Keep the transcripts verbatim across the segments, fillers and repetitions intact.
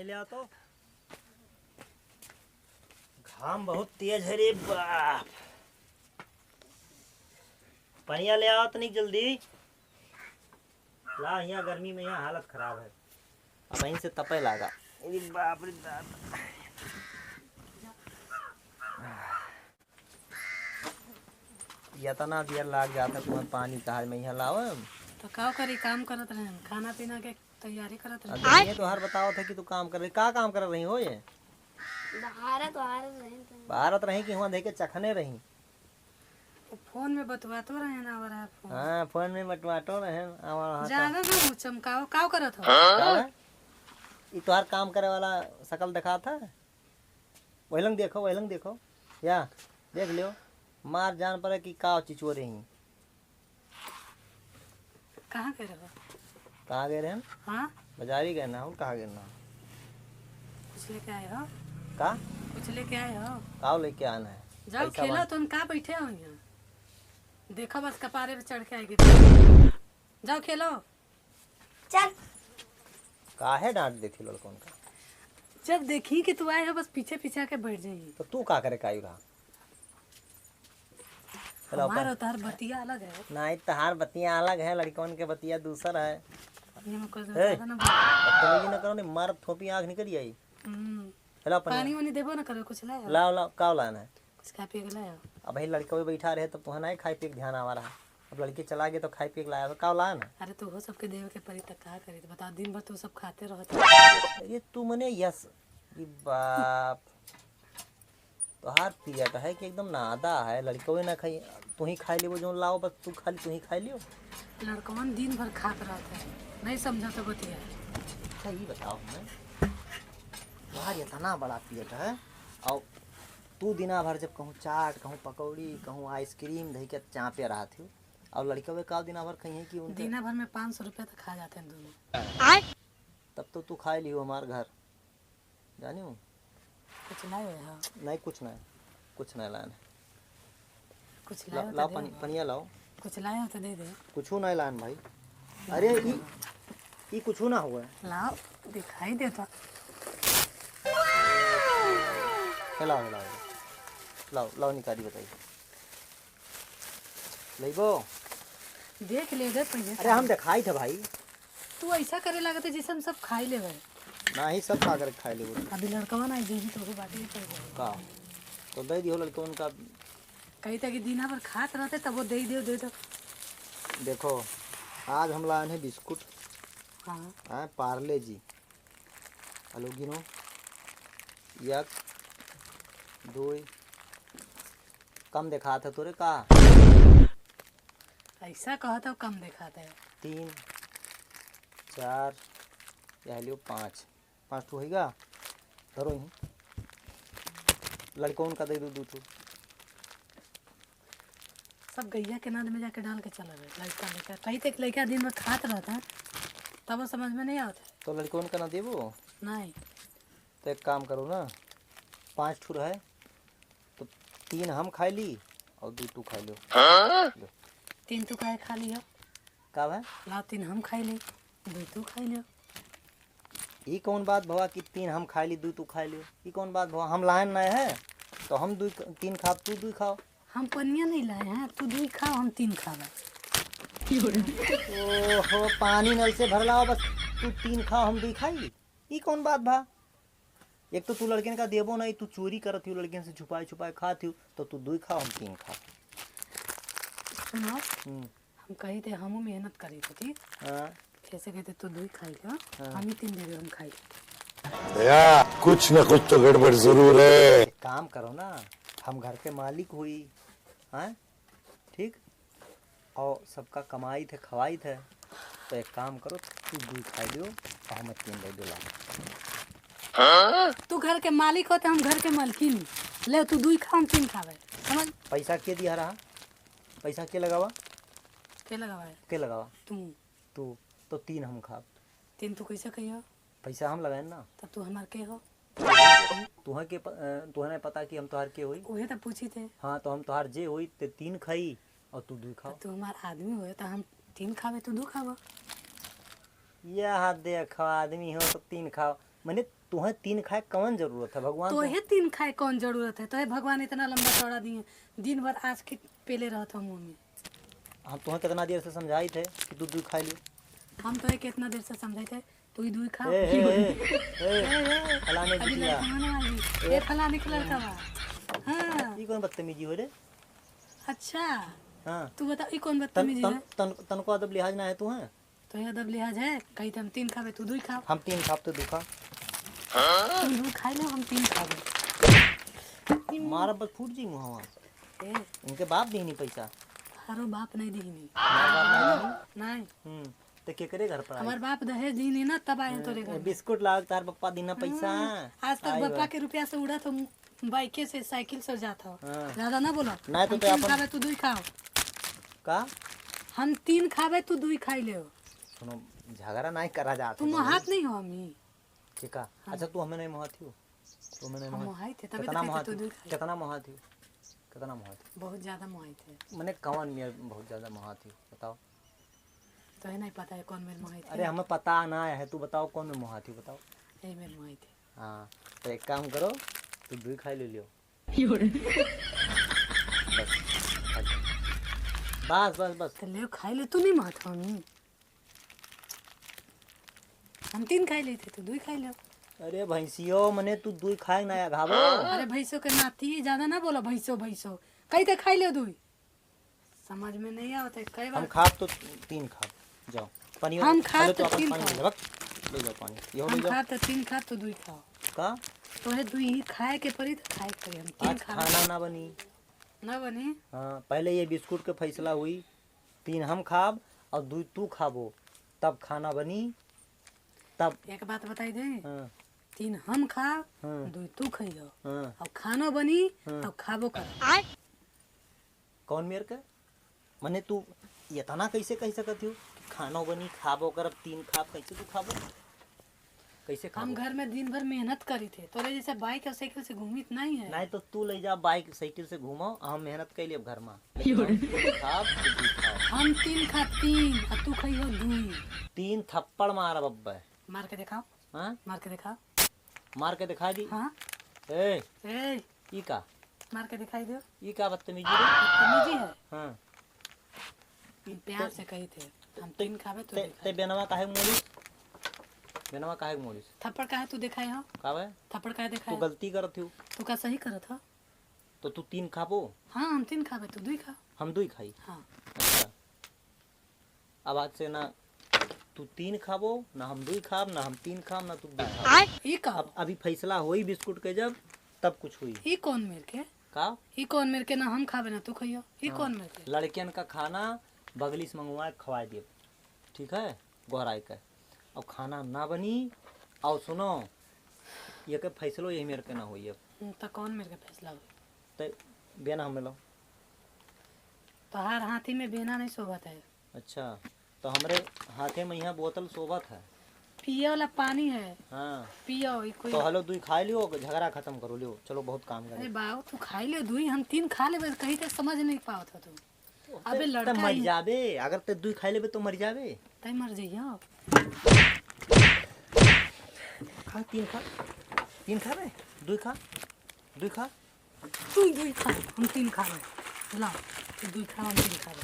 ले आओ तो। घाम बहुत तेज है रे बाप। पनिया ले आओ तनिक जल्दी। ला, यहाँ गर्मी में यहाँ हालत खराब है। अब यहीं से तपे लागा। अरे बाप रे दादा। इतना देर लाग जाता तुम्हें पानी कहाँ में यहाँ लावे। तो का करी, काम करत रहन, खाना पीना के तैयारी करत अब रहन। ये तोहार बतावत है कि तू काम कर रही, का काम कर रही हो ये? भारत, भारत रही तो। भारत रही कि हुआं देखे चखने रही। वो फोन में बतवातो रहे ना, आवा रहा फोन। हाँ, फोन में बतवातो रहे, आवा रहा था। ज्यादा ना मुँह चमकाओ, का करत हो? का है? ई तोहार काम करे वाला शकल दिखात है? वही लंग देखो, वही लंग देखो। या, देख लियो, मार जान पड़े कि का चिचोरे ही। कहाँ गए रहो? कहाँ गए रहे हम? हाँ? बाजारी गए ना, और कहाँ गए ना? कुछ लेके आए हो? का? कुछ लेके आए हो? का लेके आना है? जाओ पैसा खेलो, बांध। तुम का बैठे हो यहाँ? देखो बस कपारे पे चढ़ के आएगी। जाओ खेलो। चल। काहे डांट देती लड़कन का? जब देखी कि तू आए हो, बस पीछे पीछे आके बैठ जाइए। तो तू का करे कायू रहा? चलो, हमार अपन और तहार बतिया अलग है। नहीं, तहार बतिया अलग है, लड़कन के बतिया दूसर है। ये मैं कुछ ए, ज्यादा ना बोल। बदतमीजी ना करो, नहीं मार थोपी आँख निकल आई। हम्म। चलो, अपन पानी वानी देबो ना करो, कुछ लाए हो? लाओ, लाओ, का लाना है? कुछ खा पी के लाए हो? अब भाई लड़का भी बैठा रहे, तब तुहं नहीं खाए पी के ध्यान आवा रहा। अब लड़की चला गई तो खाए पी के लाया, तो का लाया ना? अरे, तो हो सबके देवे के परी, त का करी? तो बताओ, दिन भर तो सब खाते रहत। अरे, तू मने यस, ई बाप, तोहार पियत है कि एकदम नादा है, लड़कवे ना खाई, तू ही खाई लेबो, जो लाओ बस तू खाली तू ही खाई लियो। लड़कवन दिन भर खात रहत है, नहीं समझत हो बतिया। अच्छा, ई बताओ हमें, तोहार इतना बड़ा पियत है, और तू दिना भर जब कहूँ चाट, कहूँ पकौड़ी, कहूँ आइसक्रीम धई के चापे रहत हो, और लड़कवे का दिना भर कहीं कि उनके दिना भर में पाँच सौ रुपया तो खा जाते हैं दोनों। तब तो तू खाई लियो हमार घर, जानियो। कुछ लाए हो? नहीं, कुछ नहीं, कुछ नहीं लान। कुछ ला-, लाए हो तो लाओ दे पानी, दो। पनिया लाओ। कुछ लाए हो तो दे दे। कुछ नहीं लान भाई। अरे, ई, ई कुछ ना हुआ। लाओ, दिखाई देता। हिलाओ, हिलाओ, हिलाओ। लाओ, लाओ, निकाली बताइए। लेबो? देख ले दे पहिले। अरे, हम दिखाई थे भाई। तू ऐसा करे लागत है जैसे हम सब खाई लेवे। नाही, सब का करे खाई लेबो। अभी लड़कवा ना, जे भी तोहू बाटे ही पड़ जाए। का? तो दे दियो लड़कवन का। कही था कि दिना भर खात रहते, तब वो दे दियो, दे दो। देखो, आज हम लाए हैं बिस्कुट। हाँ। हाँ, पार्ले जी। हेलो, गिनो। एक, दो, कम देखात है तोरे का? ऐसा कहत हो, कम देखात है। तीन, चार, यह लियो पाँच, पाँच ठो होइगा। धरो ही, लड़कवन का दे दो दू ठो। सब गैया के नाद में जाके डाल के चला गए लड़का, लड़का कहीं तक लड़का दिन भर खात रहता है, तब वो समझ में नहीं आवत है। तो लड़कवन का ना देबो? नहीं। तो एक काम करो ना, पाँच ठो रहे, तो तीन हम खाई ली और दू तू खाई लो। हाँ? लो। तीन तू काहे खा लियो? का भाई? ला, तीन हम खाई ली, दू तू खाई लियो। ई कौन बात भवा कि तीन हम खाई ली, दू तू खाई लियो? ई कौन बात भवा? हम लायन नहीं है, तो हम दू, तीन खाब, तू दू खाओ। हम पनिया नहीं लाए हैं, तू दू खाओ, हम तीन खाबा। ओहो, पानी नल से भर लाओ बस, तू तीन खाओ, हम दू खाई। ई कौन बात भा? एक तो तू लड़कियन का देबो नहीं, तू चोरी करत हियो, लड़कियन से छुपाए छुपाए खात हियो, तो तू दुई खाओ, हम तीन खाओ। सुनो, हम्म। हम कही थे, हमहू मेहनत करी थे, ठीक? हाँ। कैसे कहते, तू दुई खाई लो, हाँ। हम ही तीन देबे, हम खाई। भैया, कुछ न कुछ तो गड़बड़ जरूर है। एक काम करो ना, हम घर के मालिक हुई, हाँ? ठीक? और सबका कमाई थे, खवाई थे, तो एक काम करो, तू दुई खाई लियो और हमें तीन दे दिला। तू घर के मालिक हो तो हम घर के मालकिन। ले, तू दुई खा, हम तीन खावे। समझ? पैसा के दिया रहा? पैसा के लगावा? के लगावा है? के लगावा? तू। तू। तो तीन हम खाब। तीन तू कैसे कहियो? पैसा हम लगाए ना। तब तू हमार के हो? तुहे के प-, अ, तुहे नहीं पता कि हम तोहार के होई? उहे तो पूछी थे। हाँ, तो हम तोहार जे होई, ते तीन खाई और तू दू खाओ। तो तू हमार आदमी होए, तो हम तीन खावे, तू दू खावा। यह देखो, आदमी हो तो तीन खाओ। मने तुहें तीन खाए कौन जरूरत है भगवान के? तोहे तीन खाए कौन जरूरत है? तोहे भगवान इतना लंबा चौड़ा दिए, दिन भर आज के पेले रहत हो मुँह में। हम तुहें कितना देर से समझाइत है कि तू दुई खाए लियो। हम तोहे कितना देर से समझाइत है, तू ही दुई खा। ए, ए, ए, ए, ए, ए, फलाने अभी बिटिया। लड़का ना आई। ए। ए, फलाने के लड़का बा। हाँ। ई कौन बदतमीजी हो रे? अच्छा। हाँ। तू बता, ई कौन तन-, बदतमीजी तन-, है? तन-, तनको अदब लिहाज ना है तुहें? तो ये अदब लिहाज है, कही थे हम तीन खाबे, तू दुई खाओ। हम तीन खाब, तू दुई खा। तू दुई खाई लो, हम तीन खाबे। मारा बस फूट जी मुहवा। ए। इनके बाप दीनी पैसा। हरो बाप नहीं दीनी। हमार बाप नहीं दीनी? नहीं। हम्म, तो केकरे घर पर आई? हमार बाप दहेज दीनी ना, तब आए तोरे घर ए, में। बिस्कुट लाग तार पप्पा दीना पैसा। हम्म, आज तक आई बप्पा बा। के रुपया से उड़ा तो बाइके से, साइकिल से जात हो। हाँ। ज्यादा ना बोलो। नहीं तो हम ते तीन अपन खाबे, तू दुई खाओ। का? हम तीन खाबे, तू दुई खाई ले। सुनो, झगड़ा नहीं करा जात तू है। मोहात नहीं हो हमी। ठीक है। हाँ। अच्छा, तू हमें नहीं मोहात हो? तू हमें नहीं हम मोहात? मोहाई थे, तबे कितना तो कहते मोहात तू हो? दुई खाई। कितना मोहात हो? कितना मोहात हो? बहुत ज्यादा मोहाई थे। मने कौन मेर बहुत ज्यादा मोहात हो? बताओ। तो है नहीं पता है कौन मेर मोहाई थे। अरे, हमें पता ना है, तू बताओ कौन मेर मोहात हो, बताओ। यही मेर मोहाई थे। हाँ, तो एक काम करो, तू दुई खाई ले लियो। बस, बस, बस, बस। तो ले खाई ले, तू नहीं मानत हमी। हम तीन खाई लेते, तू दुई खाई ले। अरे भैंसियो, मने तू दुई खाए ना अघावो। अरे भैंसो के नाती, ज्यादा ना बोलो, भैंसो, भैंसो। कही तो खाई ले दुई। समझ में नहीं आवत है, कई हम बार खाब तो तीन खाब। जाओ, पानी हम वाला, खाब ले तो तो अपन तीन पानी खाब। ले ले, बक, ले जाओ पानी। ये हो हम ले जाओ। खाब तो तीन खाब, तो दुई खाओ। का? तोहे दुई ही खाए के पड़ी, तो खाए के पड़ी। हम तीन आज खाब। खाना ना बनी। ना बनी? हाँ, पहले ये बिस्कुट के फैसला हुई, तीन हम खाब और दुई तू खाबो, तब खाना बनी, तब। एक बात बताई दे, हाँ। तीन हम खाब, हाँ। दुई तू खइहो, हाँ। और खानो बनी, हाँ। तब खाबो कर। कौन मेर के? मने तू इतना कैसे कह सकत हो कि खानो बनी, खाबो करब, तीन खाब, कैसे तू खाबो? कैसे हम खाबो? घर में दिन भर मेहनत करी थे, तोरे जैसे बाइक और साइकिल से घूमित नहीं है। नहीं तो तू ले जा बाइक साइकिल से घूमो, हम मेहनत कैली अब घर में। लेकिन हम तीन खाब, तू दुई खाओ। हम तीन खाब तीन, और तू खइहो दुई। तीन थप्पड़ मारब अब्बे। मार के दिखाओ। हाँ? मार के दिखाओ। मार के दिखाई दी। हाँ। ए। ए। ई का? मार के दिखाई दो। ई का बदतमीजी रे? बदतमीजी है। हाँ। हम प्यार से कही थे, हम ते-, तीन खाबे, तू ते-, दुई ते खाबे। बेनवा काहे मोड़िस? बेनवा काहे मोड़िस? थप्पड़ काहे तू देखाए हो? का बे? थप्पड़ काहे तू देखाए? गलती करत हो। तू का सही करत हो? तो तू तीन खाबो? हाँ, हम तीन खाबे, तू दुई खा। हम दुई खाई? हाँ। अच्छा। अब आज से ना तू तीन खाबो, ना हम दुई खाब, ना हम तीन खाब, ना तू दुई खाब। आय। ई का? अब अभी फैसला होई बिस्कुट के जब, तब कुछ हुई। ई कौन मेर के? का? ई कौन मेर के ना हम खाबे ना तू खइयो? ई हाँ। कौन मेर के? लड़कियन का खाना बगली से मंगवा के खवाए देब, ठीक है, गोहराई के। अब खाना ना बनी, और सुनो, ये के फैसलो यही मेर के ना होई अब। हम्म, त कौन मेर के फैसला होई? ते बेना हमें लो। तोहार हाथी में बेना नहीं शोभत है। अच्छा, तो हमरे हाथे में यहाँ बोतल शोभत है। पिए वाला पानी है। हाँ। पियो, ई कोई तो हलो, दुई खाई लियो, झगड़ा खत्म करो, लियो, चलो, बहुत काम करे। अरे बाबू, तू खाई लियो दुई, हम तीन खा लेबे, कहीं तक समझ नहीं पावत हो तू। अबे ते, लड़का ते मर ही जाबे, अगर ते दुई खाई लेबे तो मर जाबे। तै मर जइहो। खा, तीन खा, तीन खा बे, दुई खा, दुई खा। तू दुई खा, हम तीन खाबे। ला, तू दुई खा, हम तीन खाबे।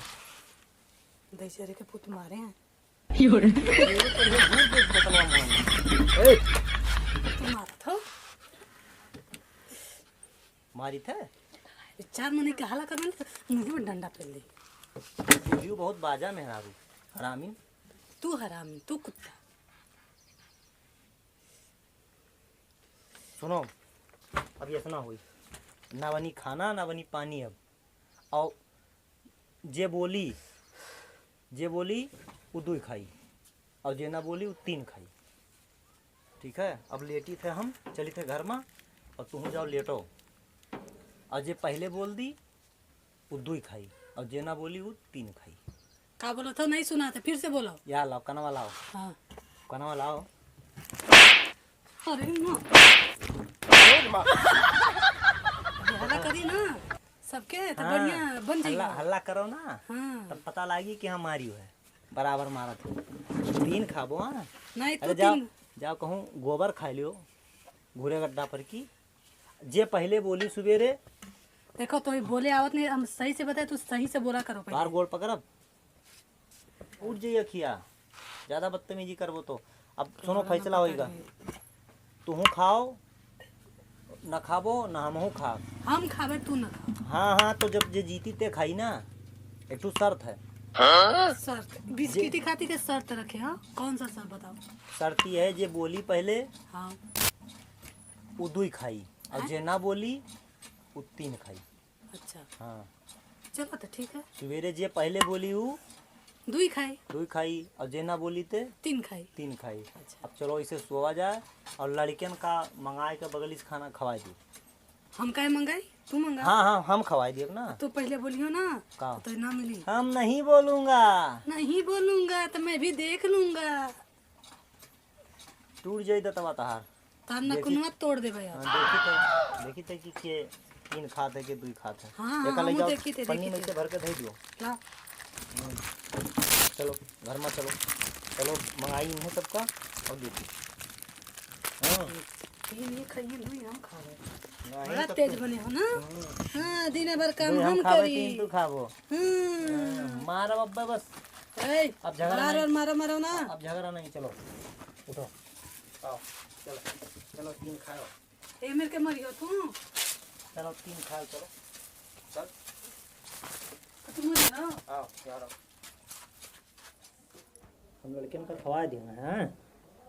दैसेरे के पुत मारे हैं। ए! तू मारत हो? मारी थे? चार मने के हाला कर देले, मुंह में डंडा पेल दे। तू बहुत बाजा मेहरारू, हरामी। तू हरामी, तू कुत्ता। सुनो, अब ऐसा ना होई, ना बनी खाना, ना बनी पानी अब। और जे बोली, जे बोली, उ दुई खाई, और जे ना बोली, उ तीन खाई। ठीक है, अब लेटी थे हम, चली थे घर में, और तुम जाओ लेटो। और जे पहले बोल दी, उ दुई खाई, और जे ना बोली, उ तीन खाई। का बोलो तो नहीं सुना था, फिर से बोलो। या लाओ, कनवा लाओ। हाँ। कनवा लाओ। अरे माँ। अरे माँ। अबे हल्ला करी ना, सबके तो हाँ, बढ़िया बन जाएगा। हल्ला, हल्ला करो ना, हाँ। तब पता लागी कि हम मारियो है, बराबर मारत हो। तीन खाबो, हाँ? नहीं, तू अरे जाओ। तीन। जाओ कहूँ गोबर खाइ लियो, घूरे गड्ढा पर की। जे पहिले बोली सुबेरे। देखो, तो बोले आवत नहीं, हम सही से बताए, तू सही से बोला करो पहिले। तोहार गोड़ पकड़ब, उठ जाइए अखिया, ज्यादा बदतमीजी करबो तो। अब सुनो, फैसला होइगा। तुहूँ खाओ, ना खाबो, ना हमहूँ खाब। हम खाबे, तू ना खा। हाँ, हाँ, तो जब जे जीती ते खाई ना। एक ठो शर्त है। शर्त? बिस्किट खाती के शर्त रखे, हाँ? कौन सा शर्त बताओ? शर्त ये है, जे बोली पहिले, हाँ। उ दुई खाई, और हैं? जे ना बोली, उ तीन खाई। अच्छा। हाँ। चलो तो ठीक है। सुबेरे जे पहिले बोली उ दुई खाई। दुई खाई, और जे ना बोली ते तीन खाई। तीन खाई। अच्छा। अब चलो इसे सोवा जाए, और लड़कियन का मंगाए के बगली से खाना खवाए दी। हम काहे मंगाई? तू मंगा। हाँ, हाँ, हम खवाए दिए ना। तू पहिले बोलियो ना। का? तो ना मिली। हम नहीं बोलूँगा। नहीं बोलूँगा तो मैं भी देख लूँगा। टूट जाई दतवा तहार। तार देखी। नकुनवा तोड़ देबे यार। हाँ, देखी तो, देखी तो कि के तीन खात है, के दुई खात है। हाँ, हाँ, एका ले हमहू जाओ, देखी थे, पन्नी देखी में थे। से भर के धई दियो। ला। हम्म, चलो, घर में चलो। चलो, मंगाई इन्हें सबका और देखी। हाँ। तीन ही खाइए, दुई हम खा रहे। नहीं, बड़ा तब तेज तो बने हो ना? हम्म। हाँ, दिन भर काम दुई हम हम खावे, करी। तीन तू खाबो। हम्म। हाँ, मारो अब्बा बस। ए, अब झगड़ा मारो, नहीं। मारो, मारो ना। अब झगड़ा नहीं, चलो। उठो। आओ, चलो। चलो, तीन खाओ। ए, मेरे के मरियो तू। चलो, तीन खाओ, चलो। चल। तू मरियो ना। आओ, यार, आओ। हम लड़कियन का खवाए दिहन है।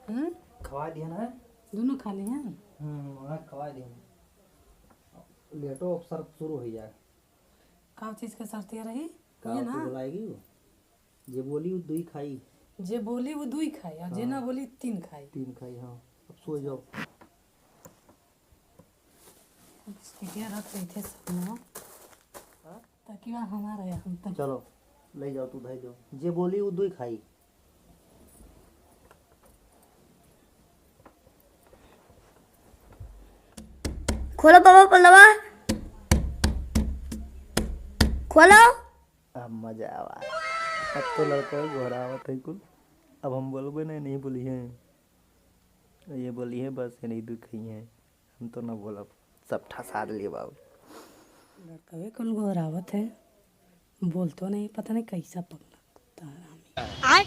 हम्म? खवाए दिहन है। दोनों खा लिए हैं? हम्म, वहाँ खवाए दिहन। लेटो, अब शर्त शुरू हो जाए। का चीज के शर्तिया रही? का ये तू ना? बुलाएगी वो? जे बोली वो दुई खाई। जे बोली वो दुई खाई, और जे हाँ। ना बोली तीन खाई। तीन खाई, हाँ। अब सो जाओ। बिस्किटिया रख रही थे सब ना। हाँ? ताकि वह हमारा है, हम तक। चलो, ले जाओ, तू धई दो। जे बोली वो दुई खाई। खोलो बाबा पल्लवा, खोलो। अब मजा आवा। अब तो लड़का गोहरावत है कुल। अब हम बोलबे नहीं, नहीं बोली हैं। ये बोली है बस, ये नहीं दुख ही है। हम तो ना बोलब, सब ठसा देलिए बाबू। लड़कवे कुल गोहरावत है, बोलतो नहीं, पता नहीं कैसा पगला कुत्ता हरामी। आय।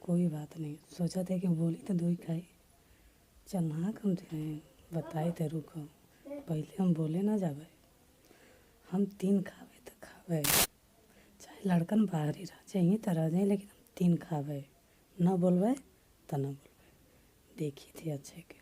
कोई बात नहीं, सोचा थे कि बोली तो दुई खाई। चल ना, कम से बताई थे, रुको, पहले हम बोले ना जाबे, हम तीन खाबे तो खाबे, चाहे लड़कन बाहरी रह जाए, यहीं तो रह जाए, लेकिन हम तीन खाबे, ना बोलबे तो ना बोलबे। देखी थी अच्छे के,